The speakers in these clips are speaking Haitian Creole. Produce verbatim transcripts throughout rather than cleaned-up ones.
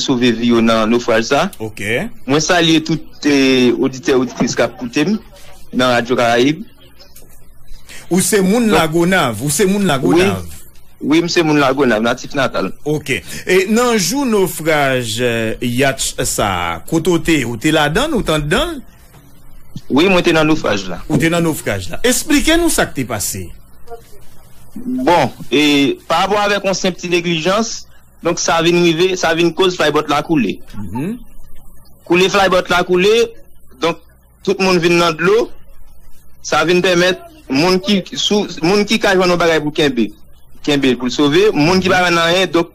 sove vi yo nan nofraj sa. Ok. Mwen salye tout eh, oditè, oditris k ap koute m nan Radyo Karayib. Ou se moun Lagonav, ou se moun Lagonav. Wi, m se moun Lagonav, natif natal. Ok. E nan jou nofraj eh, yatch sa, kote w te, ou te ladan l, ou t anndan l? Wi, mwen te nan nofraj la. Ou te nan nofraj la. Esplike nou sa k te pase. Bon, e pa rapò avèk yon senp ti neglijans, donk sa vin rive, sa vin koz flybot la koule. Koule flybot la koule, donk tout moun vin nan dlo, sa vin pèmèt moun ki sou moun ki ka jwenn yon bagay pou kenbe, kenbe pou l sove, moun ki pa jwenn anyen, donk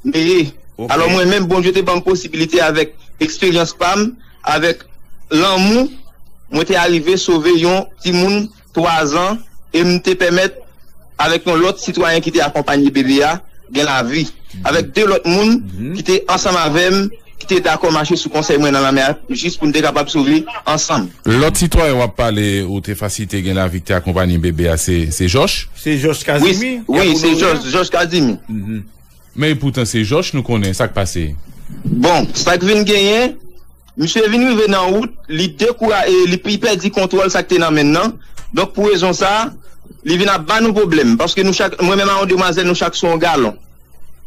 neye. Alò mwen menm, Bondye te ban m posibilite avèk eksperyans pa m, avèk lanmou, mwen te arive sove yon timoun twa zan e m te pèmèt avèk yon lòt sitwayen ki te akonpanye bebe a gen lavi. Avèk de lòt moun ki te ansanm avè m, ki te dakò mache sou konsèy mwen nan lanmè a, jis pou n te kapab sove ansanm. Lòt sitwayen w ap pale ou te fasilite gen lavi ki te akonpanye bebe a, se se Jòch? Se Jòch Kazimi? Wi, se Jòch, Jòch Kazimi. Men epoutan se Jòch nou konnen sa k pase. Bon, sa k vin genyen, misye vin rive nan wout, li dekoura e li li pèdi kontwòl sa k te nan men l nan. Donk pou rezon sa, li vin ap ba nou pwoblèm paske nou chak, mwen menm a yon demwazèl, nou chak sou yon galon.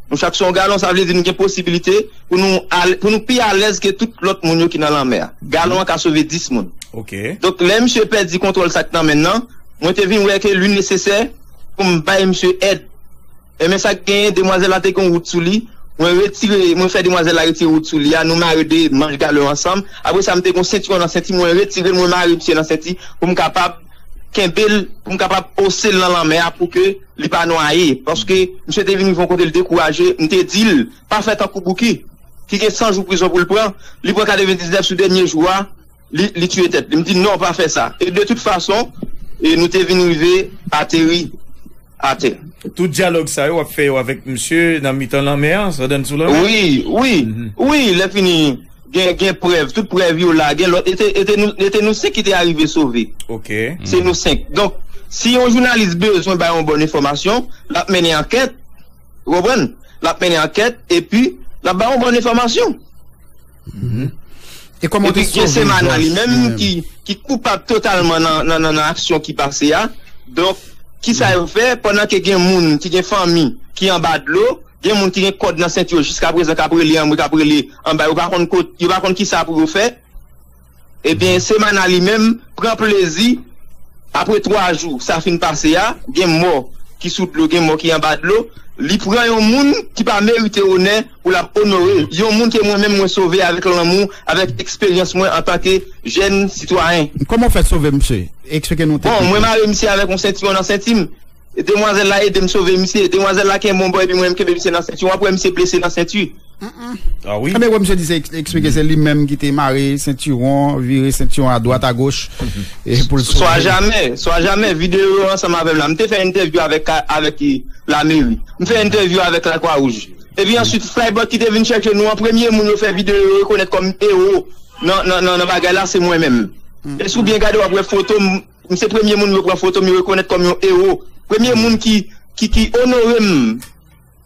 Nou chak sou yon galon, sa vle di nou gen posibilite pou nou al, pou nou pi alèz ke tout lòt moun yo ki nan lanmè a. Galon an ka sove dis moun. Ok. Donk lè misye pèdi kontwòl sa k nan men l nan, mwen te vin wè ke li nesesè pou m bay misye èd. Enben sa k genyen, demwazèl la te gen wout sou li. Mwen retire, mwen fè demwazèl la retire wout sou li a, nou mare de manch galon ansanm. Apre sa, m te gen yon sentiwon nan senti, mwen retire l, mwen mare misye nan senti pou m kapab kenbe l, pou m kapab ose l nan lanmè a pou ke li pa nwaye. Paske misye te vin rive yon kote l dekouraje, m te di l, pa fè tankou Bouki, ki gen san jou prizon pou l pran, li pran katrevendiznèf sou dènye jou a, li, li tiye tèt li. M di non, pa fè sa. E de tout fason, e nou te vin rive ateri atè. Tout dyalòg sa yo w ap fè yo avèk misye nan mitan lanmè a, sa dan sou lanmè? Wi, wi, wi, lè fini, gen, gen prèv, tout prèv yo la, gen lòt, e te, e te nou, e te nou senk ki te arive sove. Ok. Se nou senk. Donk, si yon jounalis bezwen bay yon bòn enfòmasyon, l ap mennen ankèt, ou konprann? L ap mennen ankèt, epi l ap bay yon bòn enfòmasyon. E kòman w te sove Jòj li menm? Ki, ki koupab totalman nan, nan, nan, nan aksyon ki pase a. Donk, kisa yo fè? Pandan ke gen moun ki gen fanmi ki anba dlo, gen moun ki gen kòd nan senti yo jiskaprezan k ap rele anmwe, k ap rele anba, yo pa konn kot, yo pa konn kisa pou yo fè. Ebyen, Semana li menm pran plezi, apre twa jou sa fin pase a, gen mò ki sou dlo, gen mò ki anba dlo, li pran yon moun ki pa merite onè pou l ap onore yon moun ke mwen menm mwen sove avèk lanmou, avèk eksperyans mwen antanke jèn sitwayen. Kòman w fè sove misye? Eksplike nou teknik. Bon, mwen mare misye avèk yon sentiwon nan senti m. Demwazèl la ede m sove misye. Demwazèl la kenbe yon bò epi mwen menm kenbe misye nan senti. W ap wè misye blese nan senti. Ah wi. Ebyen, wè misye di se eksplike se li menm ki te mare sentiwon, vire sentiwon a dwat a goch e pou l sove. Swa jamè, swa jamè, videyo yo ansanm avè m la. M te fè entèvyou avèk avèk lameri. M fè entèvyou avèk Lakwa Wouj. Epi answit, Flybot ki te vin chèche nou an, premye moun yo fè videyo yo rekonèt kòm ewo nan, nan, nan, nan bagay la, se mwen menm. E si w byen gade, w ap wè foto m, m se premye moun yo pran foto m, yo rekonèt kòm yon ewo. Premye moun ki, ki, ki onore m,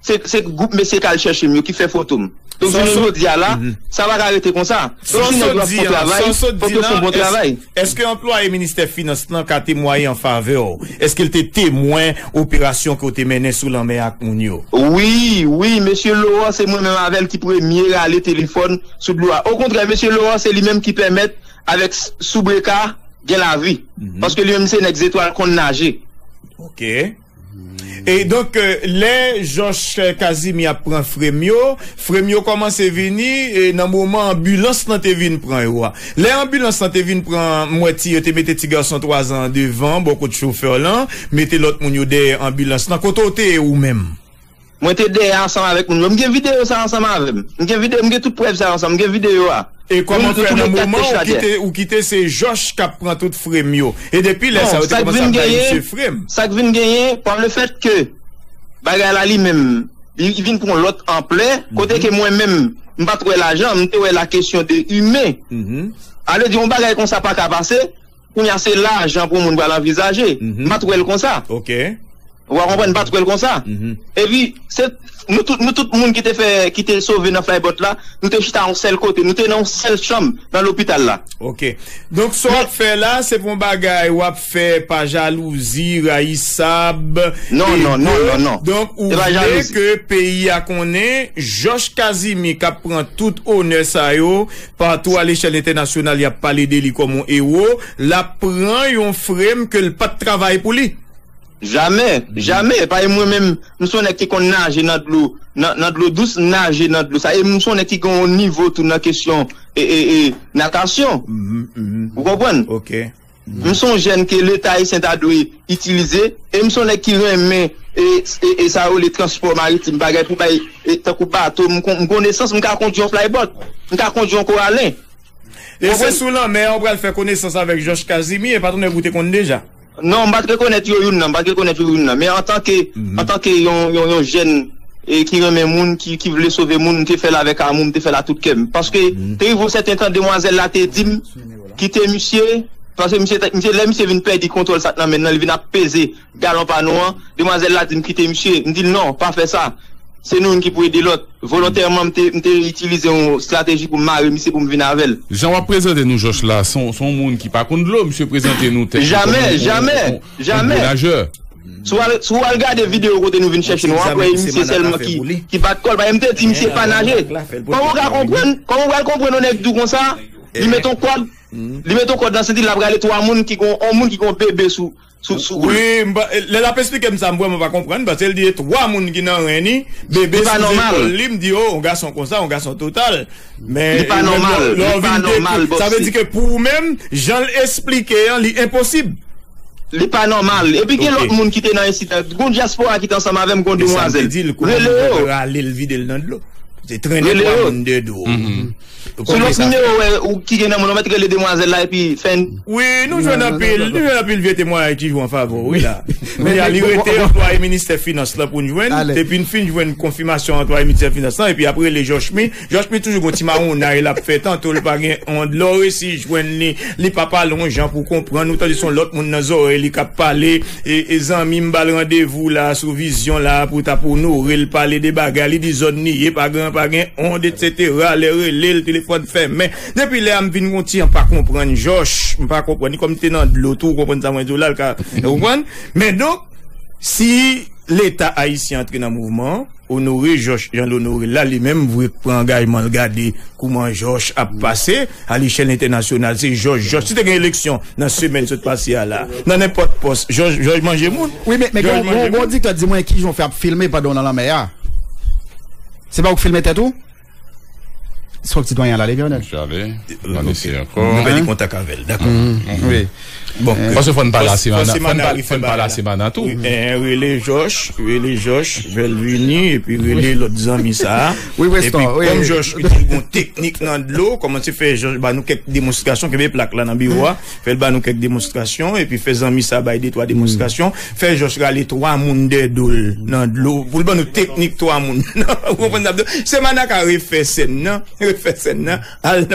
se, se gwoup mesye k al chèche m yo ki fè foto m. Donk, jounen jodi a la, sa pa ka rete konsa. Donk, si nèg yo ap fè yon travay, fòk yo fè yon bon travay. Èske anplwaye ministè finans lan ka temwaye an favè w? Èske l te temwen operasyon ke w te mennen sou lanmè ak moun yo? Wi, wi, mesye Laurent, se mwen menm avè l ki premye rale telefòn sou dlo a. Okontrè, mesye Laurent, se li menm ki pèmèt avèk s- soubreka gen lavi. Paske li menm se nèg zetwal konn naje. Ok. E donk, euh, lè Jòch Kazimi ap pran frè m yo, frè m yo kòmanse vini e nan moman anbilans lan te vin pran yo a. Lè anbilans lan te vin pran, m wè ti yo te mete ti gason twa zan an devan, bò kot chofè lan, mete lòt moun yo dèyè anbilans lan. Kote w te ye ou menm? Mwen te dèyè ansanm avèk moun yo. M gen videyo sa ansanm avè m. M gen videyo, m gen tout prèv sa yo ansanm. M gen videyo a. E kòman fè nan moman ou kite, ou kite se Jòch k ap pran tout frè m yo? E depi lè sa yo te kòmanse ap bay misye frè m. Sa k vin genyen, pa lefèt ke bagay la li menm, li vin pran lòt anplè, kote ke mwen menm, m pa t wè lajan, m te wè la kesyon de imen. Ale di yon bagay konsa pa ka pase, kounye a se lajan pou moun pral anvizaje. M pa t wè l konsa. Ok. Ou pa konprann, m pa t wè l konsa. Epi, se nou tout, nou tout moun ki te fè, ki te sove nan Flyboat la, nou te chita yon sèl kote, nou te nan yon sèl chanm nan lopital la. Ok. Donk, sa w ap fè la, se pou yon bagay w ap fè pa jalouzi, rayisab, Non, non, non, ego. Non, non. Donk, ou Se pa vle jalouzi. Ke peyi a konnen, Jòj Kazimi k ap pran tout onè sa yo, patou a lechèl entènasyonal, y ap pale de li kòm yon ewo, l ap pran yon frem ke l pa t travay pou li. Jamè, jamè. Paske mwen menm, m se yon nèg ki konn naje nan dlo, nan, nan dlo dous, m naje nan dlo sa. E m se yon nèg ki gen yon nivo tou nan kesyon e, e, e, natasyon. Ou konprann? Ok. M se yon jèn ke Leta ayisyen ta dwe itilize. E m se yon nèg ki renmen e, e, e sa yo rele transpò maritim, bagay pou bay, e, tankou bato. M kon- m konesans, m ka kondui yon flyboat. M ka kondui yon koralen. E se sou lanmè a ou pral fè konesans avèk Jòj Kazimi, e pa t yon nèg ou te konn deja? Non, m pa t rekonèt yo youn nan, m pa t rekonèt yo youn nan. Men antanke, antanke yon, yon, yon jèn e ki renmen moun, ki, ki vle sove moun, m te fè l avèk amou, m te fè l a tout kè m. Paske te rive yon sèten tan, demwazèl la te di m, kite misye, paske misye, misye, lè misye vin pèdi kontwòl sa k nan men l nan, li vin ap peze galon pa nou an, demwazèl la di m, kite misye. M di l, non, pa fè sa. Se nou youn ki pou ede lòt. Volontèman, m te, m te itilize yon estrateji pou m mare misye pou m vin avè l. Jan w ap prezante nou Jòj la, se yon, se yon moun ki pa konn dlo, misye prezante nou tèt li Jamè, kòm yon- jamè, yon- yon jamè. gwo najè. Si w al, si w al gade videyo kote nou vin chèche nou an, w ap wè e misye sèlman ki, ki bat kò l. Paske m te di misye pa naje. Kòman w ka konprann, kòman w pral konprann yon nèg di w konsa, li met yon kòd, li met yon kòd nan senti l, l ap rale twa moun ki gon, yon moun ki gon bebe sou, sou, sou kou l. Wi, m pa- lè l ap esplike m sa, m vrèman pa konprann, paske l di e twa moun ki nan ren li, bebe sou zepòl li, m di, o, yon gason konsa, yon gason total. Men Li pa nòmal, li pa nòmal, sa vle Bobsy. Di ke pou ou menm, jan l esplike an, li enposib. Li pa nòmal. Epi gen lòt moun ki te nan ensidan. Gon dyaspora ki te ansanm avè m, gon demwazèl. Rele yo. Rale l, vide l nan dlo. Se trennen twa moun de do. Sou lòt nimewo wè ou ki gen nan moun, ou mèt rele demwazèl la epi fè n. Wi, nou jwenn anpil, nou jwenn anpil vye temwayaj ki jwe an favè w, wi la. Men li rete anplwaye ministè finans lan pou n jwenn. Epi n fin jwenn konfimasyon anplwaye ministè finans lan, epi ap rele Jòchmi. Jòchmi toujou gon ti mawonnay l ap fè, tanto l pa gen ond. Lè w resi jwenn li, li pa pale yon jan pou konprann ou, tandis yon lòt moun nan zòrèy li k ap pale. E, e zanmi m ba l randevou la sou vizyon la pou ta pou onore l, pale de bagay, li di zòn li ye, pa gen, pa gen ond, etsetera. Lè rele l, telefòn fèmen. Depi lè a m vin gon ti jan pa konprann Jòch, m pa konprann li, kòm li te nan dlo tou, ou konprann sa mwen di w la, l ka, ou konprann? Men donk, si Leta ayisyen antre nan mouvman an, onore Jòch jan l onore l la, li menm vre k pran angajman l gade kouman Jòch ap pase a lechèl entènasyonal, se Jòch, Jòch. Si te gen eleksyon nan semèn sot pase a la, nan nenpòt pòs, Jòch, Jòch manje moun. Wi, men, men gen yon direktè di mwen ki jan w fè ap filme pandan w nan lanmè a. Se pa ou k filme tèt ou? Se yon ti doyen la, Levionel. Nou pèdi kontak avè l, dakò. Wi. Bon, paske fò n pale a Semana, fò n pale a Semana tou. Rele Jòch, rele Jòch, fè l vini, epi rele lòt zanmi sa a. Epi kòm Jòch itil gon teknik nan dlo, kòmanse fè Jòch ba nou kèk demonstrasyon, kenbe plak la nan biwo a, fè l ba nou kèk demonstrasyon, epi fè zanmi sa a bay de twa demonstrasyon, fè Jòch rale twa moun dèyè do l nan dlo, pou l ban nou teknik twa moun. Ou konprann sa m di w? Semana ka refè sèn nan, refè sèn nan, al,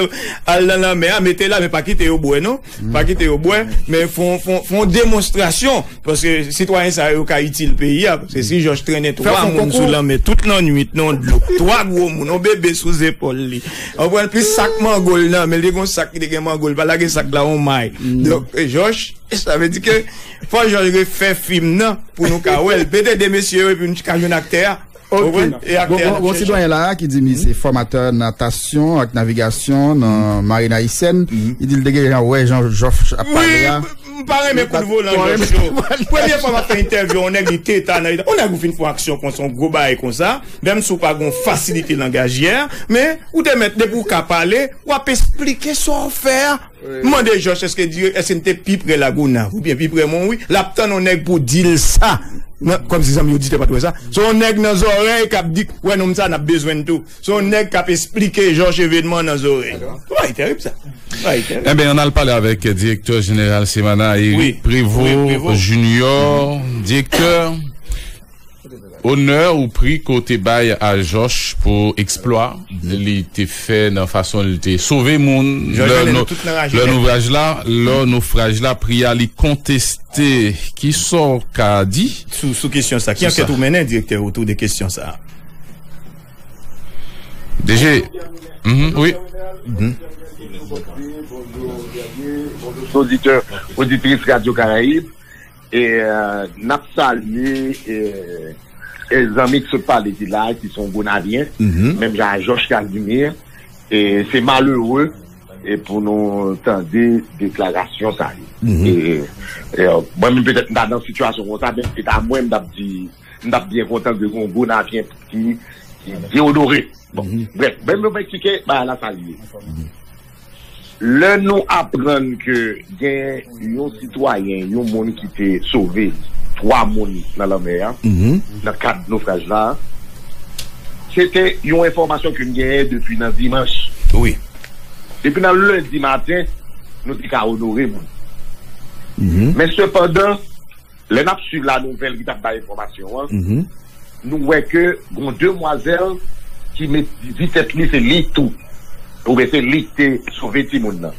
al nan lanmè a, mete la, men pa kite yo bwè, non. Pa kite yo bwè, men fè yon, fè yon, fè yon demonstrasyon, paske sitwayen sa yo ka itil peyi a, paske si Jòch trennen twa moun sou lanmè tout lannwit nan dlo, twa gwo moun, yon bebe sou zepòl li, ou konprann, plis sak mango l nan men l, te gen yon sak ki te gen mango l, pa lage sak la yon may. Donk, Jòch, sa vle di ke fò Jòch refè fim nan pou nou ka wè l. Mete de mesye yo epi nou ka jwenn aktè a. Ou konprann? E aktè a n ap chèche. Gon sitwayen la a ki di li se fòmatè natasyon ak navigasyon nan Marin Ayisyen. Li di l te gentan wè jan Jòch ap pale a. M pa renmen kout volan Jòch yo. Premye fwa m ap fè entèvyou yon nèg, li teta nan eta. Yon nèg ou fin fè yon aksyon konsa, yon gwo bagay konsa, menm si w pa gon fasilite langajyè, men ou te mèt, depi w ka pale, w ap esplike sa w fè a. M mande Jòch èske di, èske n te pi pre Lagonav oubyen pi pre Monwi? L ap tann yon nèg pou di l sa. Kòmsi zanmi oditè pa t wè sa. Se yon nèg nan zòrèy k ap di, wè nonm sa n ap bezwen l tou. Se yon nèg k ap esplike Jòch evenman nan zòrèy. Bagay terib sa. Bagay terib. Enben, ann al pale avèk direktè jeneral Semana, Eric Prévost Junior. Direktè. Onè ou pri ke w te bay a Jòch pou eksplwa li te fè nan fason li te sove moun lè nou, lè novraj la, lè nofraj la, pri a li konteste. Kisa w ka di sou, sou kesyon sa? Ki ankèt ou mennen, direktè, otou de kesyon sa? D G. Mhm, wi. Oditè, oditris Radyo Karayib. E, euh, n ap salye, e, e zanmi ki sot pale ki la, ki se yon Gonavyen, menm jan a Jòch Kazimye. E se malere, e pou nou tande deklarasyon sa yo. E, e, mwen menm petèt m ta nan sitiyasyon konsa, men se ta mwen m t ap di, m t ap byen kontan ke yon Gonavyen ki, ki deyonore. Bon, brèf, men mwen eksplike bagay la sa li ye. Lè nou aprann ke gen yon sitwayen, yon moun ki te sove twa moun nan lanmè a, nan kad nofraj la, se te yon enfòmasyon ke n genyen depi nan dimanch. Wi. Depi nan lendi maten, nou te ka onore moun. Men sepandan, lè n ap swiv la nouvèl ki t ap bay enfòmasyon an, nou wè ke gon demwazèl ki met di tèt li se li tou, oubyen se li ki te sove timoun nan.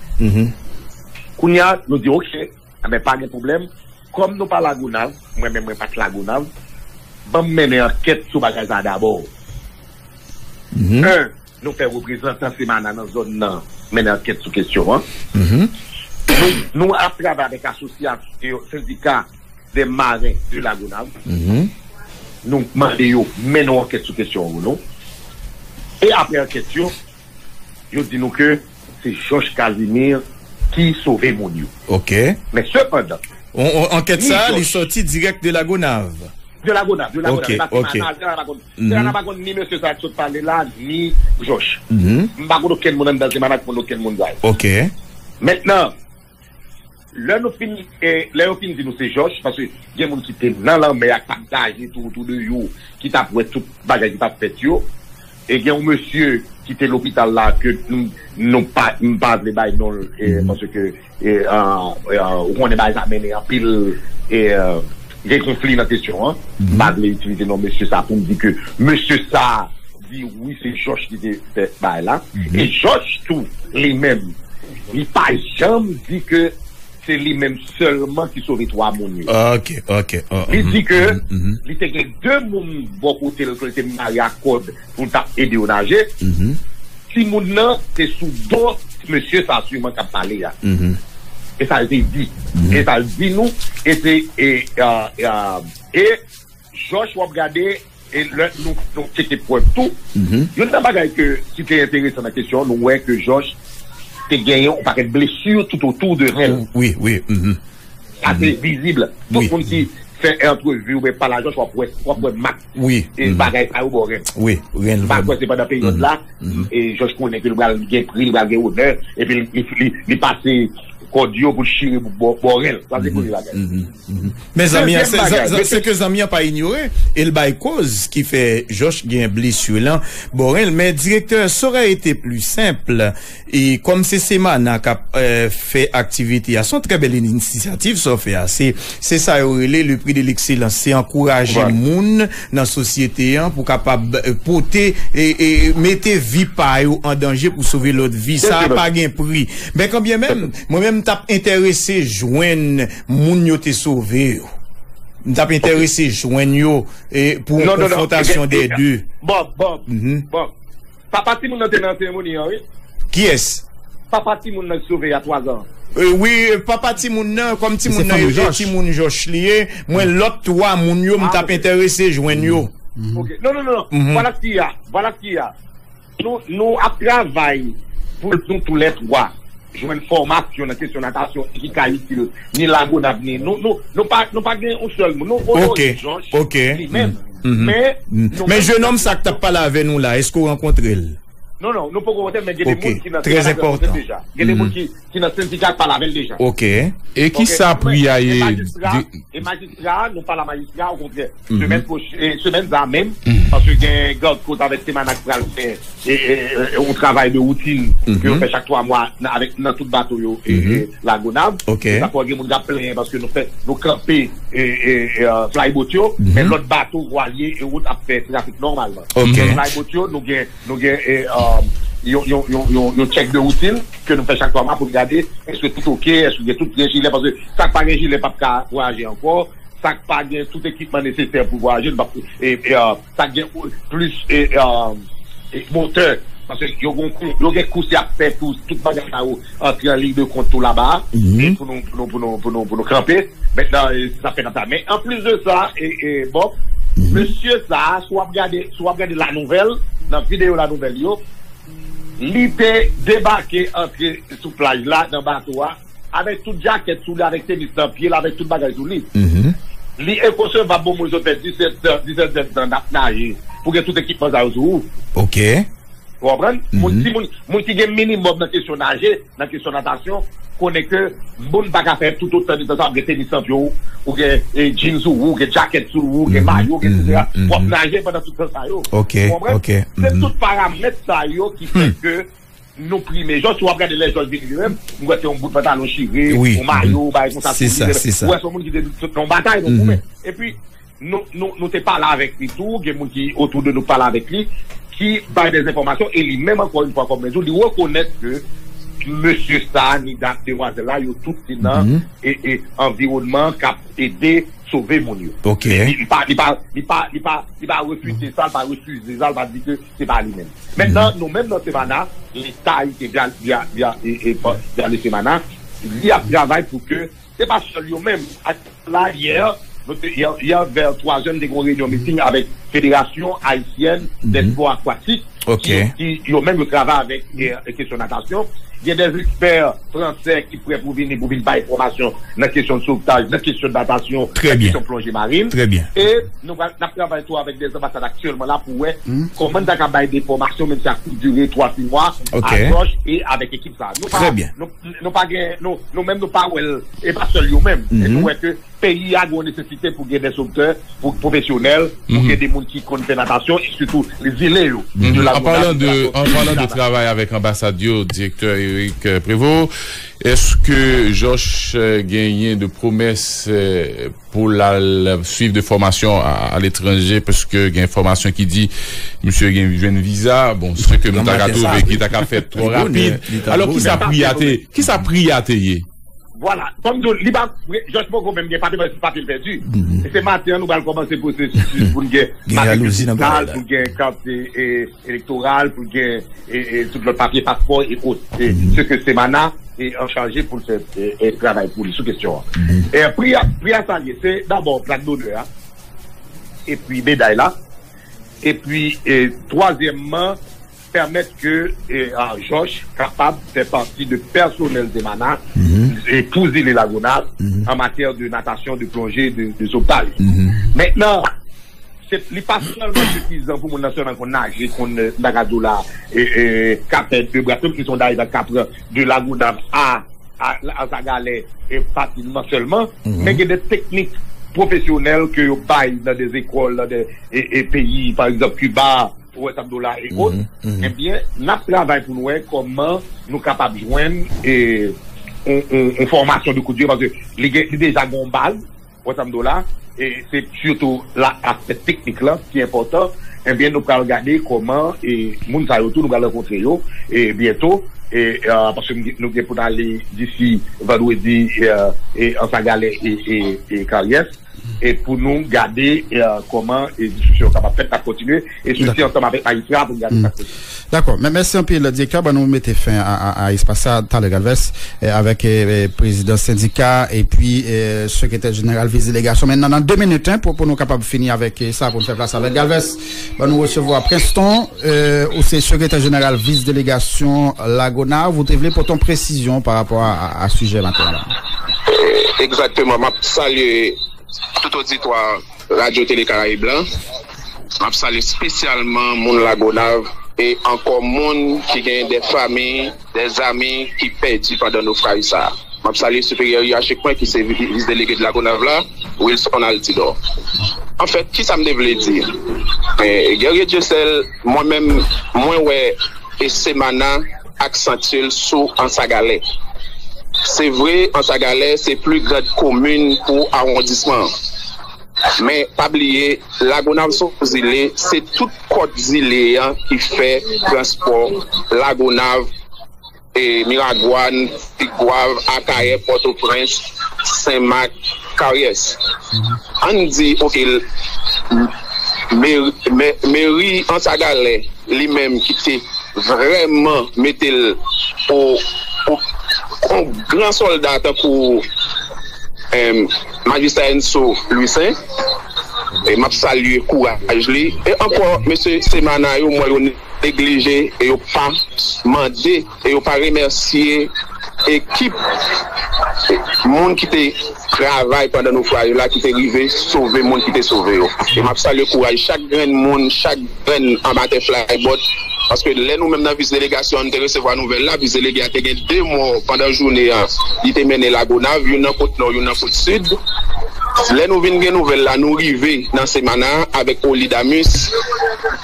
Kounye a, nou di, oke, enben, pa gen pwoblèm. Kòm nou pa Lagonav, mwen menm mwen pa t Lagonav, ban m mennen ankèt sou bagay sa a dabò. En, nou fè reprezantan Semana nan zòn nan mennen ankèt sou kesyon an. Nou, nou ap travay avèk asosyasyon, sendika de maren de Lagonav. Nou mande yo mennen yon ankèt sou kesyon an pou nou. E apre ankèt yo, yo di nou ke se Jòch Kazimir ki sove moun yo. Ok. Men sepandan, on, on, ankèt sa a, li sòti dirèk de Lagonav. De Lagonav, de Lagonav. Ok, ok. Semana, Semana pa konn, Semana pa konn ni mesye sa k sot pale la, ni Jòch. M pa konn okenn moun anndan Semana ki konn okenn moun sa yo. Ok. Mentnan, lè nou fin, e, lè yo fin di nou se Jòch, paske gen moun ki te nan lanmè a, k t ap naje tou otou de yo, ki t ap wè tout bagay ki t ap fèt yo. E gen yon mesye ki te lopital la ke nou, nou pa, m pa vle bay non l, e, paske, e, a, e, a, ou konnen bagay sa mennen anpil, e, a, gen konfli nan kesyon an. M pa vle itilize non mesye sa pou m di ke mesye sa di wi se Jòch ki te fè bagay la. E Jòch tou, li menm, li pa janm di ke se li menm sèlman ki sove twa moun yo. Ok, ok. Li di ke li te gen de moun bò kote l ke l te mare ak kòd pou l t ap ede yo naje. Timoun nan te sou do mesye sa siman k ap pale a. E sa l te di. E sa l di nou, e se, e, e, e, e Jòch w ap gade, e lè nou, nou tcheke prèv tou, youn nan bagay ke, ki te enteresan nan kesyon an, nou wè ke Jòch te genyen yon pakèt blesi toutotou de ren l. Wi, wi. Sa se vizib. Tout moun ki fè antrevi oubyen pale a Jòch, w ap wè, w ap wè mak e bagay sa yo bò ren l. Wi, ren l. M pa kwè se pandan peryòd la, e Jòch konnen ke l pral gen pri, li pral gen onè, epi li, li, li, li pase kòd yo pou l chire bò, bò ren l. Sa se premye bagay. Mezanmi, se ke zanmi an pa inyore, e l bay koz ki fè Jòch gen blesi lan bò ren l. Men direktè, ça aurait été plus simple, e kòm se Semana k ap, e, fè aktivite a, se yon trè bèl inisyativ sa w fè a. Se, se sa yo rele le prix de l'excellence. Se ankouraje moun nan sosyete an pou kapab, e, pote, e, e mete vi pa yo an danje pou sove lòt vi. Sa a pa gen pri. Men kanbyen menm, mwen menm m t ap enterese jwenn moun yo te sove yo. M t ap enterese jwenn yo, e, pou yon konfwontasyon dè de. Bob, Bob, Bob. Papa timoun nan te nan seremoni an, wi. Kiyès? Papa timoun nan ki sove a twa zan. E, wi, papa timoun nan, kòm timoun nan, e timoun Jòch li ye, mwen lòt twa moun yo, m t ap enterese jwenn yo. Ok. Non, non, non, non. Vwala ki a, vwala ki a. Nou, nou ap travay pou nou toulètwa jwenn fòmasyon nan kesyon natasyon ki ka itil ni Lagonav ni nou. Nou, nou pa, nou pa gen yon sèl moun. Nou onore Jòch li menm. Men, men jenòm sa k t ap pale avè nou la, èske w rankontre l? Non, non, nou poko vote, men gen de moun ki nan sendika k pale avè l deja. Gen de moun ki, ki nan sendika k pale avè l deja. Ok. E kisa pri a ye? E majistra, e majistra, nou pale a majistra, okontrè. Semèn pwoch-, e, semèn sa menm, paske gen gad kot avèk Semana k pral fè e, e, e, yon travay de woutin ke yo fè chak twa mwa nan, avèk, nan tout bato yo e, e, Lagonav. Ok. E sa fè gen moun k ap plenyen paske nou fè, nou kanpe e, e, e, flyboat yo, men lòt bato, vwalye e wòt ap fè trafik nòmalman. Ok. Flyboat yo, nou gen, nou gen e, um, yon, yon, yon, yon, yon check de woutin ke nou fè chak twa mwa pou n gade èske tout ok, èske gen tout gen jilè, paske sa k pa gen jilè p ap ka vwayaje ankò. Sa k pa gen tout ekipman nesesè pou vwayaje, nou p ap, e, e, sa k gen plis e, e, e, motè. Paske yo gen kou, yo gen kous y ap fè tou, tout bagay sa yo antre an liy de kont tou laba a, e pou nou, pou nou, pou nou, pou nou, pou nou kanpe. Mentnan, e, se sa fè n ap sa. Men anplis de sa, e, e, bon, mesye sa a, si w ap gade, si w ap gade La Nouvelle, nan videyo La Nouvelle yo, li te debake antre sou plaj la, nan bato a, avèk tout jakèt sou li, avèk tenis nan pye l, avèk tout bagay sou li. Li enkonsevab pou moun sot fè disèt, disèt zèdtan n ap naje, pou gen tout ekipman sa yo sou ou. Ok. Ou konprann? Moun, si moun, moun ki gen minimòm nan kesyon naje, nan kesyon natasyon, konnen ke moun pa ka fè tout otan de tan sa, ou gen tenis nan pye w, ou gen e, jeans ou, ou gen jakèt sou ou, ou gen mayo, ou gen etsetera. W ap naje pandan tout tan sa yo. Ok, ok. Ou konprann? Se tout paramèt sa yo ki fè ke nou prime. Jòj, si w ap gade lè Jòj vini li menm, m wè se yon bout pantalon chire, yon mayo, bagay konsa sou li. Ou wè se yon moun ki te sot nan yon batay, nan yon goumen. Epi, nou, nou, nou te pale avèk li tou, gen moun ki otou de nou pale avèk li, ki bay de enfòmasyon, e li menm, ankò yon fwa, kòm mwen di w, li rekonèt ke mesye sa, ni dam, demwazèl la, yo tout se nan e, e, anviwònman k ap ede sove moun yo. Ok. Li, li pa, li pa, li pa, li pa, li pa refize sa, li pa refize sa, li pa di ke se pa li menm. Mentnan, nou menm nan Semana, Leta ayisyen via, via, via, e, e, via le Semana, li ap travay pou ke se pa sèl yo menm. Ak la, yè, nou te, yè, yè, vè twa zè, nou te gen yon reyinyon meeting avèk Fédération Haïtienne des Sports Aquatiques, ki, ki yo menm yo travay avèk e, e, kesyon natasyon. Gen de ekspè fransè ki prè pou vini, pou vin bay fòmasyon nan kesyon sovtaj, nan kesyon natasyon, nan kesyon plonje marin. E nou pral, n ap travay tou avèk de anbasad aktyèlman la pou wè kòman n ta ka bay de fòmasyon, menm si ak kout dire twa, sis mwa, a Jòj e avèk ekip sa. Nou pa, nou, nou pa gen, nou, nou menm nou pa wè l, e pa sèl yo menm. E nou wè ke peyi a gen yon nesesite pou gen de sovtè, pou pwofesyonèl, pou gen de moun ki konn fè natasyon, e sitou zile yo. An palan de, an palan de travay avèk anbasad yo, direktè Eric, euh, Prévost, èske Jòj, euh, genyen de pwomès, euh, pou l al swiv de fòmasyon a, aletranje, paske gen enfòmasyon ki di misye gen jwenn viza, bon, se ke nou ta ka twouve ki ta ka fèt twò rapid. Alò, kisa pri a te, kisa pri a te ye? Vwala. Kòm di w, li pa, Jòj poko menm gen papye, paske papye l pèdi. E se maten an nou pral kòmanse pwosesis pou n gen matrikil fiskal, pou n gen kat, e, elektoral, pou n gen, e, e, tout lòt papye, paspò e ot. E se ke Semana e an chaje pou l fè, e, e travay pou li sou kesyon an. E pri a, pri a sa l ye, se dabò plak donè a, epi meday la, epi, e, twazyèmman, pèmèt ke, e, a, Jòj kapab fè pati de pèsonèl Semana, e, pou zile Lagonav, an matyè de natasyon, de plonje, de, de sovtaj. Mentnan, se, li pa sèlman sifizan pou moun nan sèlman konn naje, konn, e, m ta ka di w la, e, e, ka fè de bras, menm si se yon dayv k ap pran de Lagonav a, a, a Anse à Galets, e, fasilman sèlman, men gen de teknik pwofesyonèl ke yo bay nan de zekòl, nan de, e, e, peyi, pa egzanp, Kiba, ou wè sa m di w la, e ot, ebyen, n ap travay pou n wè kòman nou kapab jwenn, e, on, on, on fòmasyon de kout dire, paske li gen, li deja gen yon baz, ou wè sa m di w la, e se sitou la, aspè teknik la ki enpòtan, ebyen, nou pral gade kòman, e, moun sa yo tou, nou pral rankontre yo, e, byento, e, e, paske nou gen, nou gen pou n ale disi vandredi, e, e, Anse à Galets e, e, e Karyès. E pou nou gade, e, kòman, e, diskisyon yo kapab fèt, n ap kontinye, e sou ti ansanm avèk majistra pou n gade sa k posib. Dakò. Men mèsi anpil, direktè. Ban nou mete fen a, a, a espas sa, talè Galvez, e, avèk, e, e, prezidan sendika, epi, e, sekretè jeneral vis delegasyon. Men nan, nan de minit, en, pou, pou nou kapab fini avèk, e, sa, pou nou fè plas avèk Galvez. Ban nou resevwa Princeton, e, ou se sekretè jeneral vis delegasyon Lagonav. Ou te vle pote yon presizyon pa rapò a, a, a sijè maten an. E, egzakteman. M ap salye tout oditwa Radyo Tele Karayib la. M ap salye espesyalman moun Lagonav e ankò moun ki gen de fanmi, de zanmi ki pèdi pandan nofraj sa a. M ap salye siperyè yeyachik mwen ki se vis delege de Lagonav la, Wilson Altidor. Anfèt, kisa m te vle di? Guerrier Dieuseul, mwen menm, mwen wè e Semana aksantiye l sou Ansagalè. Se vre, Ansagalè se pli grand komin pou awondisman an. Men pa bliye, Lagonav se yon zile, se tout kòt zile an ki fè transpò Lagonav, e Miragwàn, Tigwav, Akayè, Pòtoprens, Senmak, Karyès. Ann di, oke, meri Ansagalè li menm ki te vrèman mete l o yon gran sòlda tankou Majistra Enso Louissaint, e m ap salye kouraj li. E ankò, mesye Semana yo, m wè yo neglije e yo pa mande e yo pa remèsye ekip moun ki te travay pandan nofraj la, ki te rive sove moun ki te sove yo. E m ap salye kouraj chak grenn moun, chak grenn amatè flybot, paske lè nou menm nan vis delegasyon an, nou te resevwa nouvèl la, vis delege a te gen de mò pandan jounen an, li te mennen Lagonav, youn nan kot nò, youn nan kot sid. Lè nou vin gen nouvèl la, nou rive nan Semana avèk Olidamus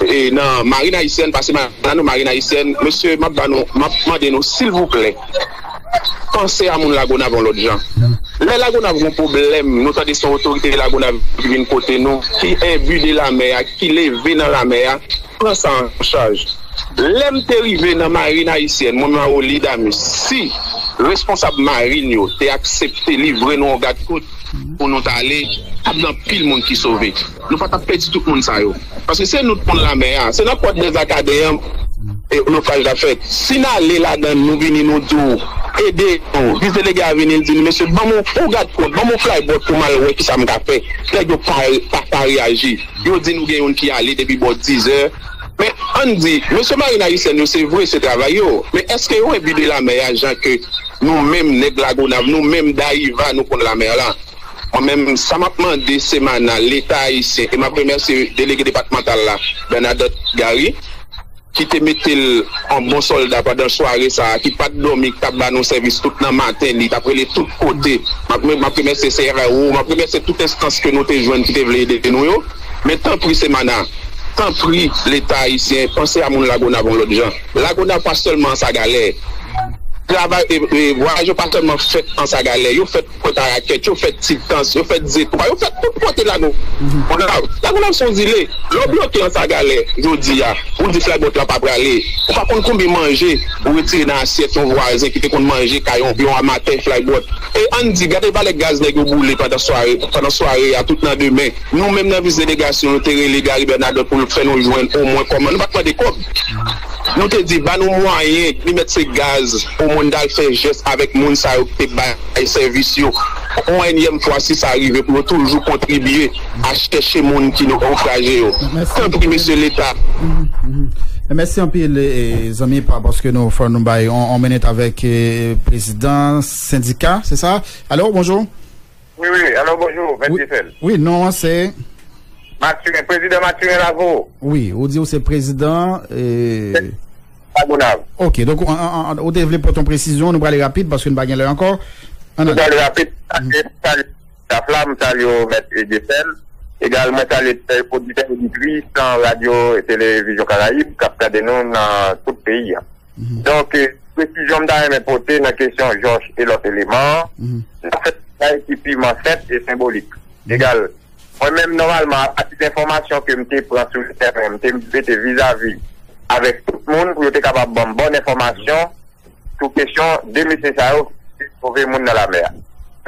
e nan Marin Ayisyèn, pa Semana non, Marin Ayisyèn. Mesye, m ap ba nou, m ap mande nou, silvouplè, panse a moun Lagonav yon lòt jan. Lè Lagonav gen yon pwoblèm, nou tande se yon otorite Lagonav ki vin kote nou, ki enbi de lamè a, ki leve nan lamè a, pran sa an chaj. Lè m te rive nan Marin Ayisyèn, mwen menm ak Olidamus, si responsab marin yo te aksepte livre nou yon gad kot pou nou t ale, t ap gen anpil moun ki sove. Nou pa t ap pèdi tout moun sa yo. Paske se nou t konn lamè a. Se nan kòt Dèzakaden an e nofraj la fèt. Si n ale ladan l, nou vini, nou di w, ede nou. Vis delege a vini, l di nou, mesye, ban m yon gad kot, ban m yon flybot pou m al wè kisa m ka fè. Nèg yo pa, pa, pa reyaji. Yo di nou gen youn ki ale depi bò dizè. Men ann di, mesye Marin Ayisyèn yo, se vre, se travay yo. Men èske yo enbi de lamè a jan ke nou menm, nèg Lagonav, nou menm Dayiva, nou konn lamè la? Mwen menm, sa m ap mande Semana, Leta ayisyen, e m ap remèsye delege depatmantal la, Bernadette Garry, ki te mete l an bon sòlda pandan sware sa a, ki pa t dòmi, ki t ap ba nou sèvis tout nan maten, li t ap rele tout kote. M ap, m ap remèsye C R O, m ap remèsye tout enstans ke nou te jwenn ki te vle ede nou yo. Men tanpri, Semana, tanpri, Leta ayisyen, panse a moun Lagonav yon lòt jan. Lagonav pa sèlman Ansagalè. Travay, e, e, vwayaj yo pa sèlman fèt Ansagalè, yo fèt Pwent a Rakèt, yo fèt Ti Tans, yo fèt Zetwa, yo fèt tout kote Lagonav. Lagonav se yon zile. Lè w bloke Ansagalè jodi a, ou di flybot la pa prale, ou pa konn konbyen manje ou retire nan asyèt yon vwazen ki te konn manje kay yon, yon amatè flybot. E ann di, gade valè gaz nèg yo boule pandan sware, pandan sware a, tout nan demen. Nou menm nan vis delegasyon, nou te rele Gary Bernadette pou l fè nou jwenn omwen kòman. Nou pa t mande kòb. Nou te di, ba nou mwayen, li mèt se gaz, omwen n t al fè jès avèk moun sa yo ki te bay sèvis yo. Yon ènyèm fwa, si sa rive, pou yo toujou kontribye a chèche moun ki nofraje yo. Tanpri, mesye Leta. Mèsi anpil, e, zanmi pa, paske nou fò nou bay on, on minit avèk, e, prezidan sendika, se sa? Alo, bonjou. Wi, wi, alo, bonjou, Mèt Jesèl. Wi, non an se Mathurin, prezidan Mathurin Lavo. Wi, ou di ou se prezidan, e, Lagonav. Ok, donk, an, an, an, ou te vle pote yon presizyon, nou prale rapid, paske nou pa gen lè ankò. Ann ale. Nou prale rapid, paske m salye staf la, m salye w, Mèt Jesèl. Egalman, salye oditè, oditris nan Radyo e Televizyon Karayib k ap gade nou nan tout peyi a. Donk, e, presizyon m ta renmen pote nan kesyon Jòch e lòt eleman an, sa fèt bagay ki piman sèt e senbolik. Egal, mwen menm, nòmalman, atik enfòmasyon ke m te pran sou le tèren, m te mete vizavi avèk tout moun pou yo te kapab ban m bòn enfòmasyon sou kesyon de mesye sa yo ki sove moun nan lamè a.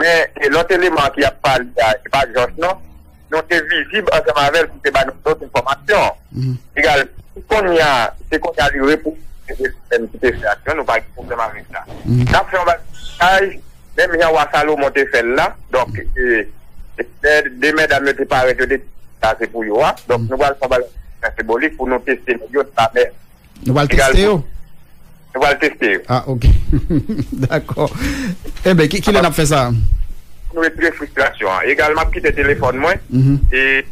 Men, e lòt eleman ki ap pale a, se pa Jòch non. Nou te vizib ansanm avè l pou te ba nou lòt enfòmasyon. Egal, si kounye a, se kounye a li repwodui menm ki te fè aksyon, nou pa gen pwoblèm avèk sa. N ap fè yon bagay, menm jan wa Salomon te fè l la, donk, e, e, de, de medam yo te parèt, yo te di sa se pou yo a, donk nou pral fè yon bagay senbolik pou nou teste nèg yo nan lamè. Nou pral teste yo? Nou pral teste yo. Ah, ok. Dakò. Enben, ki, kilè n ap fè sa? Nou retire fristrasyon an. Egal, m ap kite telefòn mwen. E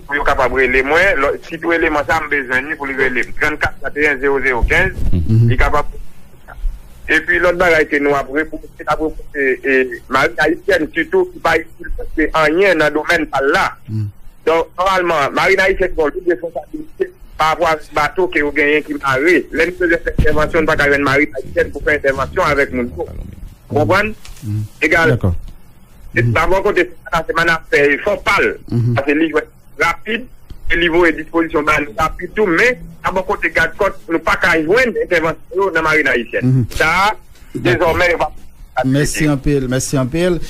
pou yo kapab rele mwen. Lò- si tou eleman sa, m bezwen li pou li rele m. Trannkat katrevennsenk zewo zewo kenz, li kapab. Epi lòt bagay ke nou ap reproche, n ap reproche e, marin ayisyèn sitou ki pa itil preske anyen nan domèn pa l la. Donk, nòmalman, marin ayisyèn gen yon lòt responsabilite pa rapò avèk bato ke yo genyen ki mare. Lè nou bezwen fè entèvansyon, nou pa ka jwenn marin ayisyèn pou fè entèvansyon avèk moun yo. Ou konprann? Egal. Dabò kote se pa se man ap fè efò pa l. Paske li jwenn rapid e li voye dispozisyon ba nou rapid tou, men dabò kote gad kòt nou pa ka jwenn entèvansyon yo nan marin ayisyèn. Sa a, dezòmè yo pa. Mèsi anpil, mèsi anpil.